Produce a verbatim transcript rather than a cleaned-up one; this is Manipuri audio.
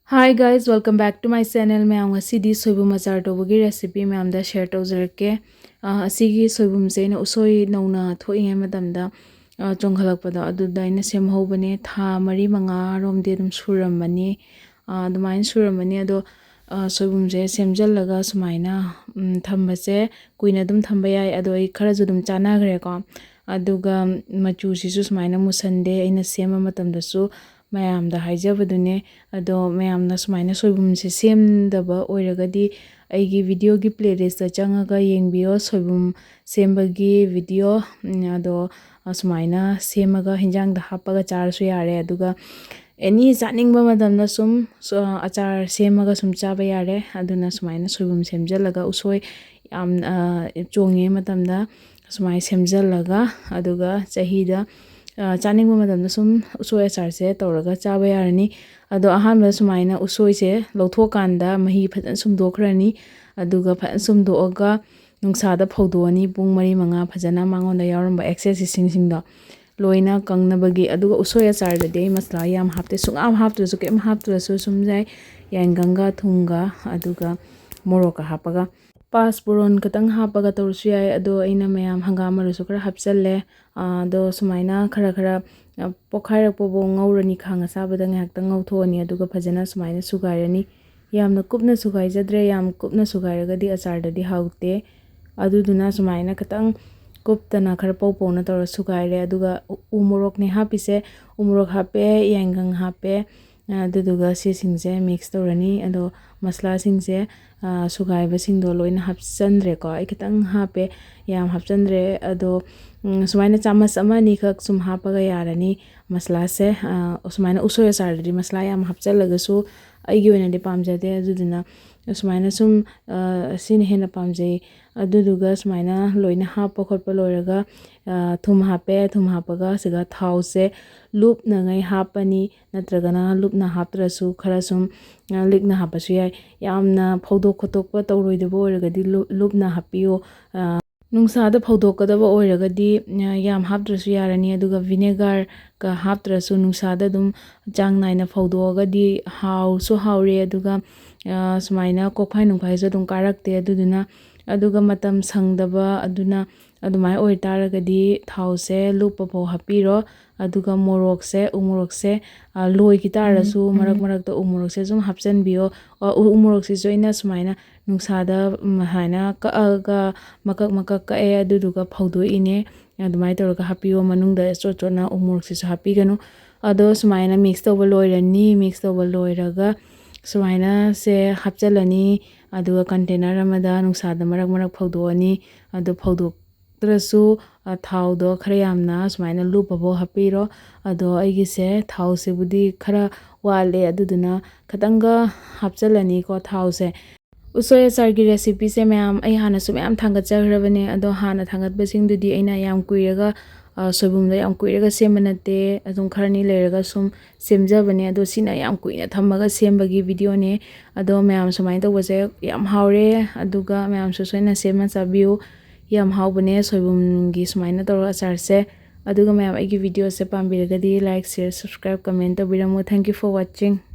Hi guys, welcome back to my channel. ꯃꯌꯥꯝ, ꯉꯁꯤꯗꯤ ꯁꯣꯏꯕꯨꯝ ꯑꯆꯥꯔ ꯇꯧꯕꯒꯤ recipe ꯃꯌꯥꯝꯗ share ꯇꯧꯖꯔꯛꯀꯦ꯫ ꯑ, ꯑꯁꯤꯒꯤ ꯁꯣꯏꯕꯨꯝꯁꯦ ꯑꯩꯅ ꯎꯁꯣꯏ ꯅꯧꯅ ꯊꯣꯛꯏꯉꯩ ꯃꯇꯝꯗ, ꯑ, ꯆꯣꯡꯈꯠꯂꯛꯄꯗꯣ, ꯑꯗꯨꯗ ꯑꯩꯅ ꯁꯦꯝꯍꯧꯕꯅꯦ꯫ ꯊꯥ ꯃꯔꯤ ꯃꯉꯥꯔꯣꯝꯗꯤ ꯑꯗꯨꯝ ꯁꯨꯔꯝꯃꯅꯤ꯫ ꯑ, ꯑꯗꯨꯃꯥꯏꯅ ꯁꯨꯔꯝꯃꯅꯤ꯫ ꯑꯗꯣ, ꯑ, ꯁꯣꯏꯕꯨꯝꯁꯦ ꯁꯦꯝꯖꯤꯜꯂꯒ ꯁꯨꯃꯥꯏꯅ, ꯎꯝ, ꯊꯝꯕꯁꯦ ꯀꯨꯏꯅ ꯑꯗꯨꯝ ꯊꯝꯕ ꯌꯥꯏ꯫ ꯑꯗꯣ ꯑꯩ ꯈꯔꯁꯨ ꯑꯗꯨꯝ ꯆꯥꯟꯅꯈ꯭ꯔꯦꯀꯣ꯫ ꯑꯗꯨꯒ ꯃꯆꯨꯁꯤꯁꯨ ꯁꯨꯃꯥꯏꯅ ꯃꯨꯁꯟꯗꯦ꯫ ꯑꯩꯅ ꯁꯦꯝꯕ ꯃꯇꯝꯗꯁꯨ ꯃꯌꯥꯝꯗ ꯍꯥꯏꯖꯕꯗꯨꯅꯦ꯫ ꯑꯗꯣ ꯃꯌꯥꯝꯅ ꯁꯨꯃꯥꯏꯅ ꯁꯣꯏꯕꯨꯝꯁꯦ ꯁꯦꯝꯗꯕ ꯑꯣꯏꯔꯒꯗꯤ ꯑꯩꯒꯤ videoꯒꯤ playlistꯇ ꯆꯪꯉꯒ ꯌꯦꯡꯕꯤꯌꯣ, ꯁꯣꯏꯕꯨꯝ ꯁꯦꯝꯕꯒꯤ video꯫ ꯎꯝ, ꯑꯗꯣ ꯑꯁꯨꯃꯥꯏꯅ ꯁꯦꯝꯃꯒ ꯍꯤꯟꯖꯥꯡꯗ ꯍꯥꯞꯄꯒ ꯆꯥꯔꯁꯨ ꯌꯥꯔꯦ꯫ ꯑꯗꯨꯒ any ꯆꯥꯅꯤꯡꯕ ꯃꯇꯝꯗ ꯁꯨꯝ, ꯑ, ꯑꯆꯥꯔ ꯁꯦꯝꯃꯒ ꯁꯨꯝ ꯆꯥꯕ ꯌꯥꯔꯦ꯫ ꯑꯗꯨꯅ ꯁꯨꯃꯥꯏꯅ ꯁꯣꯏꯕꯨꯝ ꯁꯦꯝꯖꯤꯜꯂꯒ ꯎꯁꯣꯏ ꯌꯥꯝ, ꯑ, ꯆꯣꯡꯉꯤꯉꯩ ꯃꯇꯝꯗ ꯁꯨꯃꯥꯏꯅ ꯁꯦꯝꯖꯤꯜꯂꯒ, ꯑꯗꯨꯒ ꯆꯍꯤꯗ, ꯑ, ꯆꯥꯅꯤꯡꯕ ꯃꯇꯝꯗ ꯁꯨꯝ ꯎꯁꯣꯏ ꯑꯆꯥꯔꯁꯦ ꯇꯧꯔꯒ ꯆꯥꯕ ꯌꯥꯔꯅꯤ꯫ ꯑꯗꯣ ꯑꯍꯥꯟꯕꯗ ꯁꯨꯃꯥꯏꯅ ꯎꯁꯣꯏꯁꯦ ꯂꯧꯊꯣꯛꯀꯥꯟꯗ ꯃꯍꯤ ꯐꯖꯅ ꯁꯨꯝꯗꯣꯛꯈ꯭ꯔꯅꯤ꯫ ꯑꯗꯨꯒ ꯐꯖꯅ ꯁꯨꯝꯗꯣꯛꯑꯒ ꯅꯨꯡꯁꯥꯗ ꯐꯧꯗꯣꯛꯑꯅꯤ꯫ ꯄꯨꯡ ꯃꯔꯤ ꯃꯉꯥ ꯐꯖꯅ ꯃꯉꯣꯟꯗ ꯌꯥꯎꯔꯝꯕ excess ꯏꯁꯤꯡꯁꯤꯡꯗꯣ ꯂꯣꯏꯅ ꯀꯪꯅꯕꯒꯤ꯫ ꯑꯗꯨꯒ ꯎꯁꯣꯏ ꯑꯆꯥꯔꯗꯗꯤ ꯑꯩ ꯃꯁꯂꯥ ꯌꯥꯝ ꯍꯥꯞꯇꯦ, ꯁꯨꯡꯍꯥꯞ ꯍꯥꯞꯇ꯭ꯔꯁꯨ, ꯀꯩꯝ ꯍꯥꯞꯇ꯭ꯔꯁꯨ ꯁꯨꯝ ꯌꯥꯏ꯫ ꯌꯥꯏꯉꯪꯒ ꯊꯨꯝꯒ ꯑꯗꯨꯒ ꯃꯣꯔꯣꯛꯀ ꯍꯥꯞꯄꯒ꯫ ꯄꯥꯁꯄꯨꯔꯣꯟ ꯈꯛꯇꯪ ꯍꯥꯞꯄꯒ ꯇꯧꯔꯁꯨ ꯌꯥꯏ꯫ ꯑꯗꯣ ꯑꯩꯅ ꯃꯌꯥꯝ ꯍꯪꯒꯥꯝ ꯃꯔꯨꯁꯨ ꯈꯔ ꯍꯥꯞꯆꯜꯂꯦ꯫ ꯑꯥ, ꯑꯗꯣ ꯁꯨꯃꯥꯏꯅ ꯈꯔ ꯈꯔ, ꯑ, ꯄꯣꯛꯈꯥꯏꯔꯛꯄꯐꯥꯎ ꯉꯧꯔꯅꯤ, ꯈꯥꯡ ꯑꯁꯥꯕꯗ ꯉꯥꯏꯍꯥꯛꯇꯪ ꯉꯧꯊꯣꯛꯑꯅꯤ꯫ ꯑꯗꯨꯒ ꯐꯖꯅ ꯁꯨꯃꯥꯏꯅ ꯁꯨꯒꯥꯏꯔꯅꯤ꯫ ꯌꯥꯝꯅ ꯀꯨꯞꯅ ꯁꯨꯒꯥꯏꯖꯗ꯭ꯔꯦ, ꯌꯥꯝ ꯀꯨꯞꯅ ꯁꯨꯒꯥꯏꯔꯒꯗꯤ ꯑꯆꯥꯔꯗꯗꯤ ꯍꯥꯎꯇꯦ꯫ ꯑꯗꯨꯗꯨꯅ ꯁꯨꯃꯥꯏꯅ ꯈꯤꯇꯪ ꯀꯨꯞꯇꯅ ꯈꯔ ꯄꯧ ꯄꯧꯅ ꯇꯧꯔ ꯁꯨꯒꯥꯏꯔꯦ꯫ ꯑꯗꯨꯒ ꯎ, ꯎ ꯃꯣꯔꯣꯛꯅꯦ ꯍꯥꯞꯄꯤꯁꯦ꯫ ꯎ ꯃꯣꯔꯣꯛ ꯍꯥꯞꯄꯦ, ꯌꯥꯏꯉꯪ ꯍꯥꯞꯄꯦ, ꯑꯗꯨꯗꯨꯒ ꯁꯤꯁꯤꯡꯁꯦ mix ꯇꯧꯔꯅꯤ꯫ ꯑꯗꯣ ꯃꯁꯂꯥꯁꯤꯡꯁꯦ, ꯑ, ꯁꯨꯒꯥꯏꯕꯁꯤꯡꯗꯣ ꯂꯣꯏꯅ ꯍꯥꯞꯆꯟꯗ꯭ꯔꯦꯀꯣ꯫ ꯑꯩ ꯈꯤꯇꯪ ꯍꯥꯞꯄꯦ, ꯌꯥꯝ ꯍꯥꯞꯆꯟꯗ꯭ꯔꯦ꯫ ꯑꯗꯣ, ꯎꯝ, ꯁꯨꯃꯥꯏꯅ ꯆꯥꯃꯁ ꯑꯃ ꯑꯅꯤꯈꯛ ꯁꯨꯝ ꯍꯥꯞꯄꯒ ꯌꯥꯔꯅꯤ ꯃꯁꯂꯥꯁꯦ꯫ ꯑ, ꯁꯨꯃꯥꯏꯅ ꯎꯁꯣꯏ ꯑꯆꯥꯔꯗꯗꯤ ꯃꯁꯂꯥ ꯌꯥꯝ ꯍꯥꯞꯆꯜꯂꯒꯁꯨ ꯑꯩꯒꯤ ꯑꯣꯏꯅꯗꯤ ꯄꯥꯝꯖꯗꯦ꯫ ꯑꯗꯨꯗꯨꯅ ꯁꯨꯃꯥꯏꯅ ꯁꯨꯝ, ꯑ, ꯁꯤꯅ ꯍꯦꯟꯅ ꯄꯥꯝꯖꯩ꯫ ꯑꯗꯨꯗꯨꯒ ꯁꯨꯃꯥꯏꯅ ꯂꯣꯏꯅ ꯍꯥꯞꯄ ꯈꯣꯠꯄ ꯂꯣꯏꯔꯒ, ꯑ, ꯊꯨꯝ ꯍꯥꯞꯄꯦ꯫ ꯊꯨꯝ ꯍꯥꯞꯄꯒ ꯁꯤꯗ ꯊꯥꯎꯁꯦ ꯂꯨꯞꯅꯉꯩ ꯍꯥꯞꯄꯅꯤ, ꯅꯠꯇ꯭ꯔꯒꯅ ꯂꯨꯞꯅ ꯍꯥꯞꯇ꯭ꯔꯁꯨ ꯈꯔ ꯁꯨꯝ, ꯑ, ꯂꯤꯛꯅ ꯍꯥꯞꯄꯁꯨ ꯌꯥꯏ꯫ ꯌꯥꯝꯅ ꯐꯧꯗꯣꯛ ꯈꯣꯠꯇꯣꯛꯄ ꯇꯧꯔꯣꯏꯗꯕ ꯑꯣꯏꯔꯒꯗꯤ ꯂꯨ-, ꯂꯨꯞꯅ ꯍꯥꯞꯄꯤꯌꯣ꯫ ꯑ, ꯅꯨꯡꯁꯥꯗ ꯐꯧꯗꯣꯛꯀꯗꯕ ꯑꯣꯏꯔꯒꯗꯤ, ꯑ, ꯌꯥꯝ ꯍꯥꯞꯇ꯭ꯔꯁꯨ ꯌꯥꯔꯅꯤ꯫ ꯑꯗꯨꯒ vinegar ꯀ ꯍꯥꯞꯇ꯭ꯔꯁꯨ ꯅꯨꯡꯁꯥꯗ ꯑꯗꯨꯝ ꯆꯥꯡ ꯅꯥꯏꯅ ꯐꯧꯗꯣꯛꯑꯒꯗꯤ ꯍꯥꯎꯁꯨ ꯍꯥꯎꯔꯦ, ꯑꯗꯨꯒ, ꯑ, ꯁꯨꯃꯥꯏꯅ ꯀꯣꯛꯐꯥꯏ ꯅꯨꯡꯐꯥꯏꯁꯨ ꯑꯗꯨꯝ ꯀꯥꯔꯛꯇꯦ꯫ ꯑꯗꯨꯗꯨꯅ, ꯑꯗꯨꯒ ꯃꯇꯝ ꯁꯪꯗꯕ ꯑꯗꯨꯅ ꯑꯗꯨꯃꯥꯏꯅ ꯑꯣꯏꯇꯥꯔꯒꯗꯤ ꯊꯥꯎꯁꯦ ꯂꯨꯞꯄ ꯐꯥꯎ ꯍꯥꯞꯄꯤꯔꯣ꯫ ꯑꯗꯨꯒ ꯃꯣꯔꯣꯛꯁꯦ, ꯎ ꯃꯣꯔꯣꯛꯁꯦ, ꯑ, ꯂꯣꯏꯈꯤ ꯇꯥꯔꯁꯨ ꯎꯝ, ꯃꯔꯛ ꯎꯝ꯫ ꯃꯔꯛꯇ ꯎ ꯃꯣꯔꯣꯛꯁꯦ ꯁꯨꯝ ꯍꯥꯞꯆꯤꯟꯕꯤꯌꯣ꯫ ꯑ, ꯎ, ꯎ ꯃꯣꯔꯣꯛꯁꯤꯁꯨ ꯑꯩꯅ ꯁꯨꯃꯥꯏꯅ ꯅꯨꯡꯁꯥꯗ, ꯎꯝ, ꯍꯥꯏꯅ ꯀꯛꯑꯒ ꯃꯀꯛ ꯃꯀꯛ ꯀꯛꯑꯦ, ꯑꯗꯨꯗꯨꯒ ꯐꯧꯗꯣꯛꯏꯅꯦ꯫ ꯑꯗꯨꯃꯥꯏꯅ ꯇꯧꯔꯒ ꯍꯥꯞꯄꯤꯌꯣ, ꯃꯅꯨꯡꯗ ꯆꯣꯠ ꯆꯣꯠꯅ ꯎ ꯃꯣꯔꯣꯛꯁꯤꯁꯨ ꯍꯥꯞꯄꯤꯒꯅꯨ꯫ ꯑꯗꯣ ꯁꯨꯃꯥꯏꯅ mix ꯇꯧꯕ ꯂꯣꯏꯔꯅꯤ꯫ Mix ꯇꯧꯕ ꯂꯣꯏꯔꯒ ꯁꯨꯃꯥꯏꯅ ꯁꯦ ꯍꯥꯞꯆꯤꯜꯂꯅꯤ꯫ ꯑꯗꯨꯒ container ꯑꯃꯗ ꯅꯨꯡꯁꯥꯗ ꯃꯔꯛ ꯃꯔꯛ ꯐꯧꯗꯣꯛꯑꯅꯤ꯫ ꯑꯗꯣ ꯐꯧꯗꯣꯛꯇ꯭ꯔꯁꯨ, ꯑ, ꯊꯥꯎꯗꯣ ꯈꯔ ꯌꯥꯝꯅ ꯁꯨꯃꯥꯏꯅ ꯂꯨꯞꯄꯐꯥꯎ ꯍꯥꯞꯄꯤꯔꯣ꯫ ꯑꯗꯣ ꯑꯩꯒꯤꯁꯦ ꯊꯥꯎꯁꯤꯕꯨꯗꯤ ꯈꯔ ꯋꯥꯠꯂꯦ, ꯑꯗꯨꯗꯨꯅ ꯈꯤꯇꯪꯒ ꯍꯥꯞꯆꯤꯜꯂꯅꯤꯀꯣ ꯊꯥꯎꯁꯦ꯫ ꯎꯁꯣꯏ ꯑꯆꯥꯔꯒꯤ recipeꯁꯦ ꯃꯌꯥꯝ ꯑꯩ ꯍꯥꯟꯅꯁꯨ ꯃꯌꯥꯝ ꯊꯥꯡꯒꯠꯆꯈ꯭ꯔꯕꯅꯦ꯫ ꯑꯗꯣ ꯍꯥꯟꯅ ꯊꯥꯡꯒꯠꯄꯁꯤꯡꯗꯨꯗꯤ ꯑꯩꯅ ꯌꯥꯝ ꯀꯨꯏꯔꯒ, ꯑ, ꯁꯣꯏꯕꯨꯝꯗꯣ ꯌꯥꯝ ꯀꯨꯏꯔꯒ ꯁꯦꯝꯕ ꯅꯠꯇꯦ, ꯑꯗꯨꯝ ꯈꯔꯅꯤ ꯂꯩꯔꯒ ꯁꯨꯝ ꯁꯦꯝꯖꯕꯅꯦ꯫ ꯑꯗꯣ ꯁꯤꯅ ꯌꯥꯝ ꯀꯨꯏꯅ ꯊꯝꯃꯒ ꯁꯦꯝꯕꯒꯤ videoꯅꯦ꯫ ꯑꯗꯣ ꯃꯌꯥꯝ ꯁꯨꯃꯥꯏꯅ ꯇꯧꯕꯁꯦ ꯌꯥꯝ ꯍꯥꯎꯔꯦ, ꯑꯗꯨꯒ ꯃꯌꯥꯝꯁꯨ ꯁꯣꯏꯅ ꯁꯦꯝꯃ ꯆꯥꯕꯤꯌꯨ꯫ ꯌꯥꯝ ꯍꯥꯎꯕꯅꯦ ꯁꯣꯏꯕꯨꯝꯒꯤ ꯁꯨꯃꯥꯏꯅ ꯇꯧꯔꯒ ꯑꯆꯥꯔꯁꯦ꯫ ꯑꯗꯨꯒ ꯃꯌꯥꯝ ꯑꯩꯒꯤ videoꯁꯦ ꯄꯥꯝꯕꯤꯔꯒꯗꯤ like, share, subscribe, comment ꯇꯧꯕꯤꯔꯝꯃꯣ꯫ Thank you for watching꯫